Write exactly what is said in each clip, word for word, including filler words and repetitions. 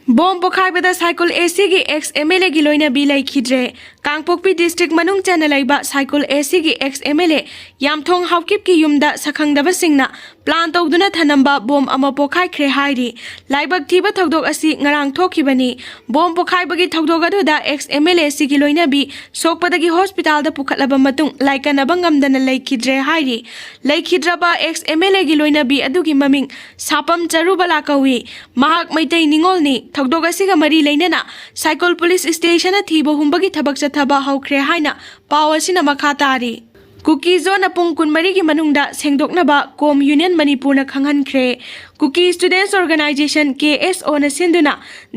Bomb ꯄꯣꯈꯥꯏꯕꯗ ꯁꯥꯏꯀꯨꯜ ꯑꯦꯁꯤꯒꯤ X M L ꯑꯦꯒꯤ ꯂꯣꯏꯅꯕꯤ ꯂꯩꯈꯤꯗ꯭ꯔꯦ꯫ ꯀꯥꯡꯄꯣꯛꯄꯤ ꯗꯤꯁꯇ꯭ꯔꯤꯛ ꯃꯅꯨꯡ ꯆꯟꯅ ꯂꯩꯕ ꯁꯥꯏꯀꯨꯜ ꯑꯦꯁꯤꯒꯤ ꯑꯦꯛꯁ ꯑꯦꯝ ꯑꯦꯜ ꯑꯦ ꯌꯥꯝꯊꯣꯡ ꯍꯥꯎꯀꯤꯞꯀꯤ ꯌꯨꯝꯗ ꯁꯛꯈꯪꯗꯕꯁꯤꯡꯅ ꯄ꯭ꯂꯥꯟ ꯇꯧꯗꯨꯅ ꯊꯅꯝꯕ ꯕꯣꯝ ꯑꯃ ꯄꯣꯈꯥꯏꯈ꯭ꯔꯦ ꯍꯥꯏꯔꯤ꯫ ꯂꯥꯏꯕꯛ ꯊꯤꯕ ꯊꯧꯗꯣꯛ ꯑꯁꯤ ꯉꯔꯥꯡ ꯊꯣꯛꯈꯤꯕꯅꯤ꯫ ꯕꯣꯝ ꯄꯣꯈꯥꯏꯕꯒꯤ ꯊꯧꯗꯣꯛ ꯑꯗꯨꯗ ꯑꯦꯛꯁ ꯑꯦꯝ ꯑꯦꯜ ꯑꯦ ꯑꯁꯤꯒꯤ ꯂꯣꯏꯅꯕꯤ ꯁꯣꯛꯄꯗꯒꯤ ꯍꯣꯁꯄꯤꯇꯥꯜꯗ ꯄꯨꯈꯠꯂꯕ ꯃꯇꯨꯡ ꯂꯥꯏꯀꯠꯅꯕ ꯉꯝꯗꯅ ꯂꯩꯈꯤꯗ꯭ꯔꯦ ꯍꯥꯏꯔꯤ꯫ ꯂꯩꯈꯤꯗ꯭ꯔꯕ ꯑꯦꯛꯁ ꯑꯦꯝ ꯑꯦꯜ ꯑꯦꯒꯤ ꯂꯣꯏꯅꯕꯤ ꯑꯗꯨꯒꯤ ꯃꯃꯤꯡ ꯁꯥꯄꯝ ꯆꯔꯨꯕꯂꯥ ꯀꯧꯏ꯫ ꯃꯍꯥꯛ ꯃꯩꯇꯩ ꯅꯤꯉꯣꯜꯅꯤ꯫ ꯊꯧꯗꯣꯛ ꯑꯁꯤꯒ ꯃꯔꯤ ꯂꯩꯅꯅ ꯁꯥꯏꯀꯣꯜ ꯄꯨꯂꯤꯁ ꯁ꯭ꯇꯦꯁꯟꯗ ꯊꯤꯕ ꯍꯨꯝꯕꯒꯤ ꯊꯕꯛ ꯆꯠꯊꯕ ꯍꯧꯈ꯭ꯔꯦ ꯍꯥꯏꯅ ꯄꯥꯎ ꯑꯁꯤꯅ ꯃꯈꯥ ꯇꯥꯔꯤ꯫ ꯀꯨꯀꯤ ꯖꯣꯟꯅ ꯄꯨꯡ ꯀꯨꯟꯃꯔꯤꯒꯤ ꯃꯅꯨꯡꯗ ꯁꯦꯡꯗꯣꯛꯅꯕ ꯀꯣꯝ ꯌꯨꯅꯤꯌꯟ ꯃꯅꯤꯄꯨꯔꯅ ꯈꯪꯍꯟꯈ꯭ꯔꯦ꯫ ꯀꯨꯀꯤ ꯁ꯭ꯇꯨꯗꯦꯟꯠꯁ ꯑꯣꯔꯒꯅꯥꯏꯖꯦꯁꯟ, ꯀꯦ ꯑꯦꯁ ꯑꯣꯅ ꯁꯤꯟꯗꯨꯅ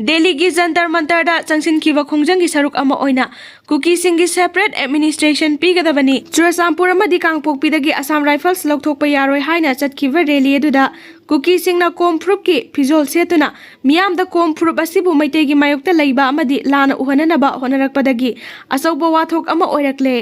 ꯗꯦꯜꯂꯤꯒꯤ ꯖꯟꯇꯔ ꯃꯟꯇꯔꯗ ꯆꯪꯁꯤꯟꯈꯤꯕ ꯈꯣꯡꯖꯪꯒꯤ ꯁꯔꯨꯛ ꯑꯃ ꯑꯣꯏꯅ ꯀꯨꯀꯤꯁꯤꯡꯒꯤ ꯁꯦꯄꯔꯦꯠ ꯑꯦꯗꯃꯤꯅꯤꯁꯇ꯭ꯔꯦꯁꯟ ꯄꯤꯒꯗꯕꯅꯤ, ꯆꯨꯔꯆꯥꯟꯄꯨꯔ ꯑꯃꯗꯤ ꯀꯥꯡꯄꯣꯛꯄꯤꯗꯒꯤ ꯑꯁꯥꯝ ꯔꯥꯏꯐꯜꯁ ꯂꯧꯊꯣꯛꯄ ꯌꯥꯔꯣꯏ ꯍꯥꯏꯅ ꯆꯠꯈꯤꯕ ꯔꯦꯂꯤ ꯑꯗꯨꯗ ꯀꯨꯀꯤꯁꯤꯡꯅ ꯀꯣꯝ ꯐꯨꯔꯨꯞꯀꯤ ꯐꯤꯖꯣꯜ ꯁꯦꯠꯇꯨꯅ ꯃꯤꯌꯥꯝꯗ ꯀꯣꯝ ꯐꯨꯔꯨꯞ ꯑꯁꯤꯕꯨ ꯃꯩꯇꯩꯒꯤ ꯃꯥꯌꯣꯛꯇ ꯂꯩꯕ ꯑꯃꯗꯤ ꯂꯥꯟꯅ ꯎꯍꯟꯅꯅꯕ ꯍꯣꯠꯅꯔꯛꯄꯗꯒꯤ ꯑꯆꯧꯕ ꯋꯥꯊꯣꯛ ꯑꯃ ꯑꯣꯏꯔꯛꯂꯦ꯫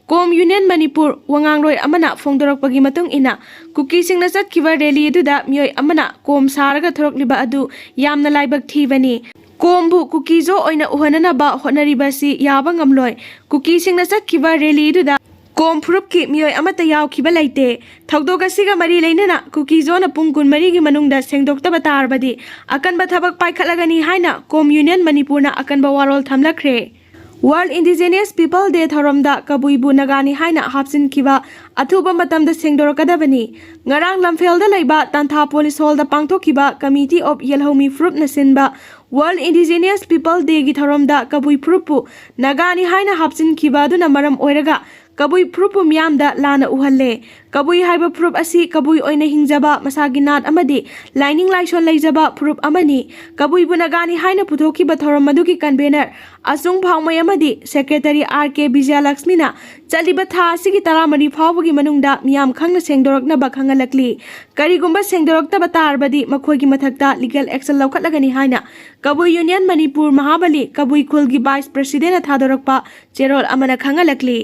ꯀꯣꯝ ꯌꯨꯅꯤꯌꯟ ꯃꯅꯤꯄꯨꯔ ꯋꯥꯉꯥꯡꯂꯣꯏ ꯑꯃꯅ ꯐꯣꯡꯗꯣꯔꯛꯄꯒꯤ ꯃꯇꯨꯡ ꯏꯟꯅ, ꯀꯨꯀꯤꯁꯤꯡꯅ ꯆꯠꯈꯤꯕ ꯔꯦꯂꯤ ꯑꯗꯨꯗ ꯃꯤꯑꯣꯏ ꯑꯃꯅ ꯀꯣꯝ ꯁꯥꯔꯒ ꯊꯣꯔꯛꯂꯤꯕ ꯑꯗꯨ ꯌꯥꯝꯅ ꯂꯥꯏꯕꯛ ꯊꯤꯕꯅꯤ꯫ ꯀꯣꯝꯕꯨ ꯀꯨꯀꯤꯖꯣ ꯑꯣꯏꯅ ꯎꯍꯟꯅꯅꯕ ꯍꯣꯠꯅꯔꯤꯕ ꯑꯁꯤ ꯌꯥꯕ ꯉꯝꯂꯣꯏ꯫ ꯀꯨꯀꯤꯁꯤꯡꯅ ꯆꯠꯈꯤꯕ ꯔꯦꯂꯤꯗꯨꯗ ꯀꯣꯝ ꯐꯨꯔꯨꯞꯀꯤ ꯃꯤꯑꯣꯏ ꯑꯃꯠꯇ ꯌꯥꯎꯈꯤꯕ ꯂꯩꯇꯦ꯫ ꯊꯧꯗꯣꯛ ꯑꯁꯤꯒ ꯃꯔꯤ ꯂꯩꯅꯅ ꯀꯨꯀꯤꯖꯣꯅ ꯄꯨꯡ ꯀꯨꯟꯃꯔꯤꯒꯤ ꯃꯅꯨꯡꯗ ꯁꯦꯡꯗꯣꯛꯇꯕ ꯇꯥꯔꯕꯗꯤ ꯑꯀꯟꯕ ꯊꯕꯛ ꯄꯥꯏꯈꯠꯂꯒꯅꯤ ꯍꯥꯏꯅ ꯀꯣꯝ ꯌꯨꯅꯤꯌꯟ ꯃꯅꯤꯄꯨꯔꯅ ꯑꯀꯟꯕ ꯋꯥꯔꯣꯜ ꯊꯝꯂꯛꯈ꯭ꯔꯦ꯫ World Indigenous People Day ꯊꯧꯔꯝꯗ ꯀꯕꯨꯏꯕꯨ ꯅꯥꯒꯥꯅꯤ ꯍꯥꯏꯅ ꯍꯥꯞꯆꯤꯟꯈꯤꯕ ꯑꯊꯨꯕ ꯃꯇꯝꯗ ꯁꯦꯡꯗꯣꯔꯛꯀꯗꯕꯅꯤ꯫ ꯉꯔꯥꯡ ꯂꯝꯐꯦꯜꯗ ꯂꯩꯕ ꯇꯥꯟꯊꯥ ꯄꯣꯂꯤꯁ ꯍꯣꯜꯗ ꯄꯥꯡꯊꯣꯛꯈꯤꯕ Committee of ꯌꯦꯜꯍꯧꯃꯤ ꯐꯨꯔꯨꯞꯅ ꯁꯤꯟꯕ World Indigenous People Dayꯒꯤ ꯊꯧꯔꯝꯗ ꯀꯕꯨꯏ ꯐꯨꯔꯨꯞꯄꯨ ꯅꯥꯒꯥꯅꯤ ꯍꯥꯏꯅ ꯍꯥꯞꯆꯤꯟꯈꯤꯕ ꯑꯗꯨꯅ ꯃꯔꯝ ꯑꯣꯏꯔꯒ ꯀꯕꯨꯏ ꯐꯨꯔꯨꯞꯄꯨ ꯃꯤꯌꯥꯝꯗ ꯂꯥꯟꯅ ꯎꯍꯜꯂꯦ꯫ ꯀꯕꯨꯏ ꯍꯥꯏꯕ ꯐꯨꯔꯨꯞ ꯑꯁꯤ ꯀꯕꯨꯏ ꯑꯣꯏꯅ ꯍꯤꯡꯖꯕ, ꯃꯁꯥꯒꯤ ꯅꯥꯠ ꯑꯃꯗꯤ ꯂꯥꯏꯅꯤꯡ ꯂꯥꯏꯁꯣꯟ ꯂꯩꯖꯕ ꯐꯨꯔꯨꯞ ꯑꯃꯅꯤ꯫ ꯀꯕꯨꯏꯕꯨ ꯅꯥꯒꯥꯅꯤ ꯍꯥꯏꯅ ꯄꯨꯊꯣꯛꯈꯤꯕ ꯊꯧꯔꯝ ꯑꯗꯨꯒꯤ convener ꯑꯆꯨꯡ ꯐꯥꯎꯃꯩ ꯑꯃꯗꯤ secretary ꯑꯥꯔ ꯀꯦ ꯕꯤꯖꯌꯂꯛꯁꯃꯤꯅ ꯆꯠꯂꯤꯕ ꯊꯥ ꯑꯁꯤꯒꯤ ꯇꯔꯥꯃꯔꯤ ꯐꯥꯎꯕꯒꯤ ꯃꯅꯨꯡꯗ ꯃꯤꯌꯥꯝ ꯈꯪꯅ ꯁꯦꯡꯗꯣꯔꯛꯅꯕ ꯈꯪꯍꯜꯂꯛꯂꯤ꯫ ꯀꯔꯤꯒꯨꯝꯕ ꯁꯦꯡꯗꯣꯔꯛꯇꯕ ꯇꯥꯔꯕꯗꯤ ꯃꯈꯣꯏꯒꯤ ꯃꯊꯛꯇ legal action ꯂꯧꯈꯠꯂꯒꯅꯤ ꯍꯥꯏꯅ ꯀꯕꯨꯏ ꯌꯨꯅꯤꯌꯟ ꯃꯅꯤꯄꯨꯔ ꯃꯍꯥꯕꯂꯤ ꯀꯕꯨꯏ ꯈꯨꯜꯒꯤ vice presidentꯅ ꯊꯥꯗꯣꯔꯛꯄ ꯆꯦꯔꯣꯜ ꯑꯃꯅ ꯈꯪꯍꯜꯂꯛꯂꯤ꯫